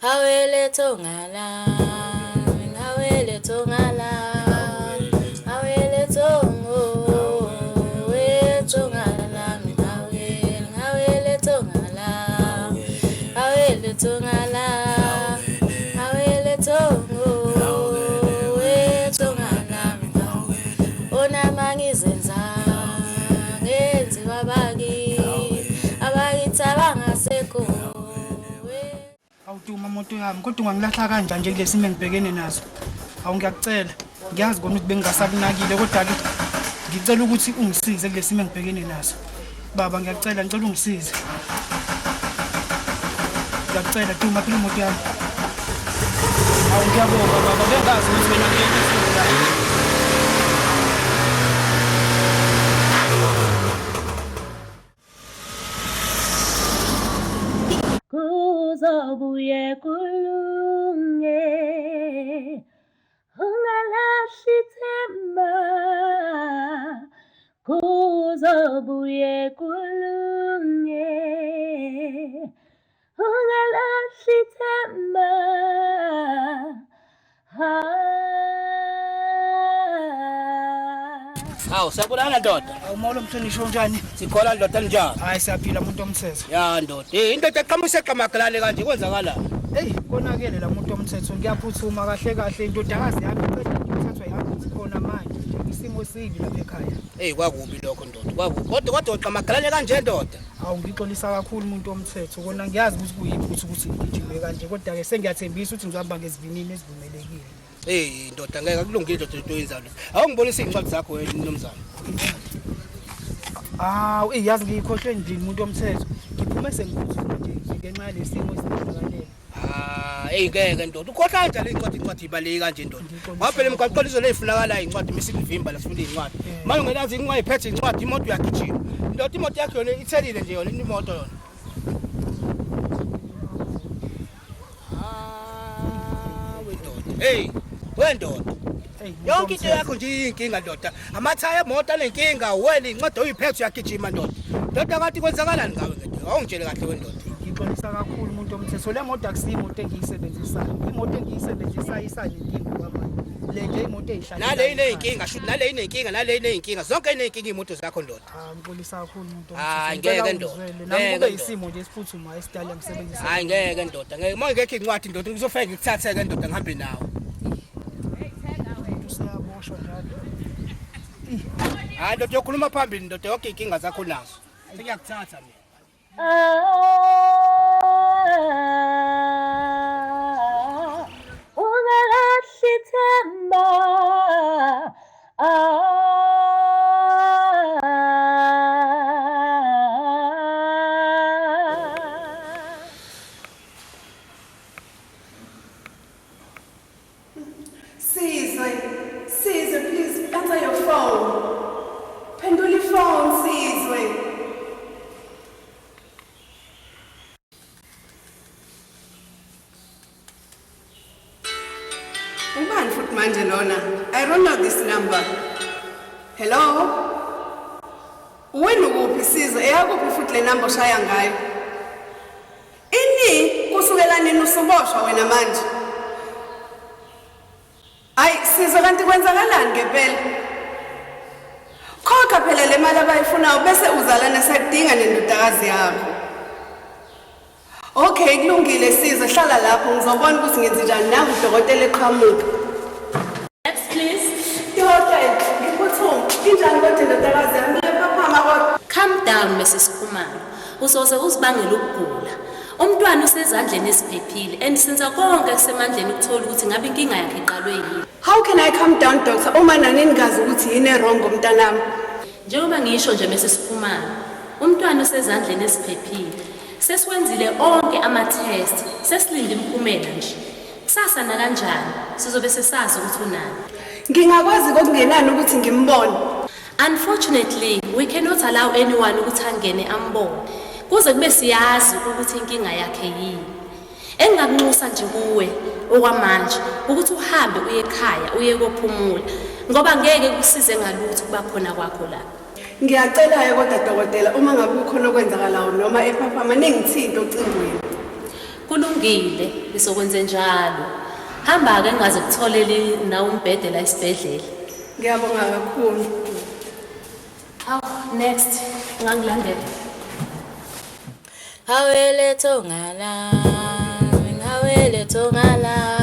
Hawele thonga lami, hawele thonga lami, hawele thongo, we thonga lami, hawele, hawele thonga lami, hawele thonga lami, hawele thongo, we thonga lami, onama ngizenza, ngenziwa bakithi, abakithi abangasekho, we. Awu Duma moto yami kodwa ungangilahla kanjani nje kulesi simo engibhekene naso? Awu ngiyakucela. Ngiyazi kona ukuthi bengingasakunakile kodwa ke ngicela ukuthi ungisize kulesi simo engibhekene naso. Baba ngiyakucela ngicela ungisize. Ngiyakucela Duma phela imoto yami. Awu ngiyabonga baba bengazi ukuthi wena ngeke la. Kuzobuye kulunge ungalahli ithemba kuzobuye kulunge ungalahli ithemba. Hawu siyabonana ndoda. Awu molo mhlonishwa unjani? Sikhona ndoda njani? Hayi siyaphila muntu omthetho. Ya ndoda. Eh indoda eqhamuka iqamagalane kanje kwenzakalani? Eyi konakele la muntu omthetho ngiyaphuthuma kahle kahle indodakazi yami iqeda ukuthathwa i-ambulance khona manje nje isimo sibi lapha ekhaya. Eyi kwakubi lokho ndoda. Kwakubi. Kodwa kodwa uqamagalane kanje ndoda. Awu ngixolisa kakhulu umuntu omthetho kona ngiyazi ukuthi kuyiphi ukuthi ngigijime kanje kodwa ke sengiyathembisa ukuthi ngizohamba ngesivinini esivumelekile. Hey ndoda ngeke akulungile ndoda into oyenzayo. Awungibonise iy'ncwadi zakho wena mnumzane. Hawu eyi yazi ngiyikhohlwe endlini umuntu omthetho. Ngiphume sengiphuthuma nje ngenxa yalesimo esibenzakalele. Ah, hey ngeke ndoda. Ukhohlwa kanjani incwadi incwadi ibaleki kanje ndoda. Ngoba phela emgwaqweni izolo ezifunakalayo incwadi misikuvimba la sifuna incwadi. Manje ungenazi incwadi iphethe incwadi imoto uyagijima. Ndoda imoto yakho yona ithelile nje yona imoto yona. Ah, wendoda. Hey, wendoda. Yonke into yakho nje iyinkinga ndoda. Amathaya emoto anenkinga, wena incwadi oyiphethe uyagijima ndoda. Ndoda kanti kwenzakalani ngawe ndoda? Awungitshele kahle wendoda. Ngixolisa kakhulu umuntu omthetho. Le moto akusiyo imoto engiyisebenzisayo. Imoto engiyisebenzisayo isanenkinga kwamanje. Le nje imoto eyihlala. Nale ineyinkinga, shuthi nale ineyinkinga, nale ineyinkinga. Zonke ineyinkinga imoto zakho ndoda. Ah, ngixolisa kakhulu umuntu Hayi, ngeke ndoda. Nami Ngeke kube ndoda. isimo nje esiphuthumayo esidala ngisebenzisa. Hayi ngeke ndoda, ngeke. Uma ngekho incwadi ndoda ngizofike ngikuthathe-ke ndoda ngihambe nawe. Umuntu useyaboshwa njalo. Hayi ndoda yokhuluma phambili ndoda yonke iy'nkinga zakho nazo. Sengiyakuthatha mina. Ah, ungalahli ithemba. Ah. Sizwe, Sizwe, please answer your phone. Phendula ifone, Sizwe. Ubani futhi manje lona? I don't know this number. Hello? Wena ukuphi Sizwe? Eyakuphi futhi le number oshaya ngayo? Ini kusukela nini usuboshwa wena manje? Hayi Sizwe kanti kwenzakalani ngempela? Khokha phela le mali abayifunayo bese uzalana sakudinga nendodakazi yakho. Okay kulungile Sizwe hlala lapho ngizobona ukuthi ngenze njani nangu udokotela eqhamuka. Next please. Dokotela ngiphuthuma injani kodwa indodakazi yami iyaphaphama kodwa. Calm down Mrs Khumalo. Uzoze uzibangele ukugula. Umntwana usezandleni eziphephile and senza konke kusemandleni ukuthola ukuthi ngabe inkinga yakhe iqalwe yini. How can I calm down doctor uma nani ningazi ukuthi yini e-wrong ngomntanami? Njengoba ngisho nje Mrs Khumalo, umntwana usezandleni eziphephile. Sesiwenzile onke ama-test, sesilinde imiphumela nje. Kusasa nakanjani sizobe sesazi ukuthi unani. Ngingakwazi kokungenani ukuthi ngimbone. Unfortunately, we cannot allow anyone ukuthi angene ambone. Kuze kube siyazi ukuthi inkinga yakhe yini. Engingakunxusa nje kuwe okwamanje ukuthi uhambe uye ekhaya uye kophumula ngoba ngeke kusize ngalutho ukuba khona kwakho la. Ngiyacela-ke kodwa dokotela uma ngabe kukhona okwenzakalayo noma ephaphama ningithinte ocingweni. Kulungile, ngizokwenze njalo. Hamba-ke ngingaze kutholele nawe umbhede la esibhedlela. Ngiyabonga kakhulu. Hawu, next. Ungangilandela. Hawele thonga lami, hawele thonga lami.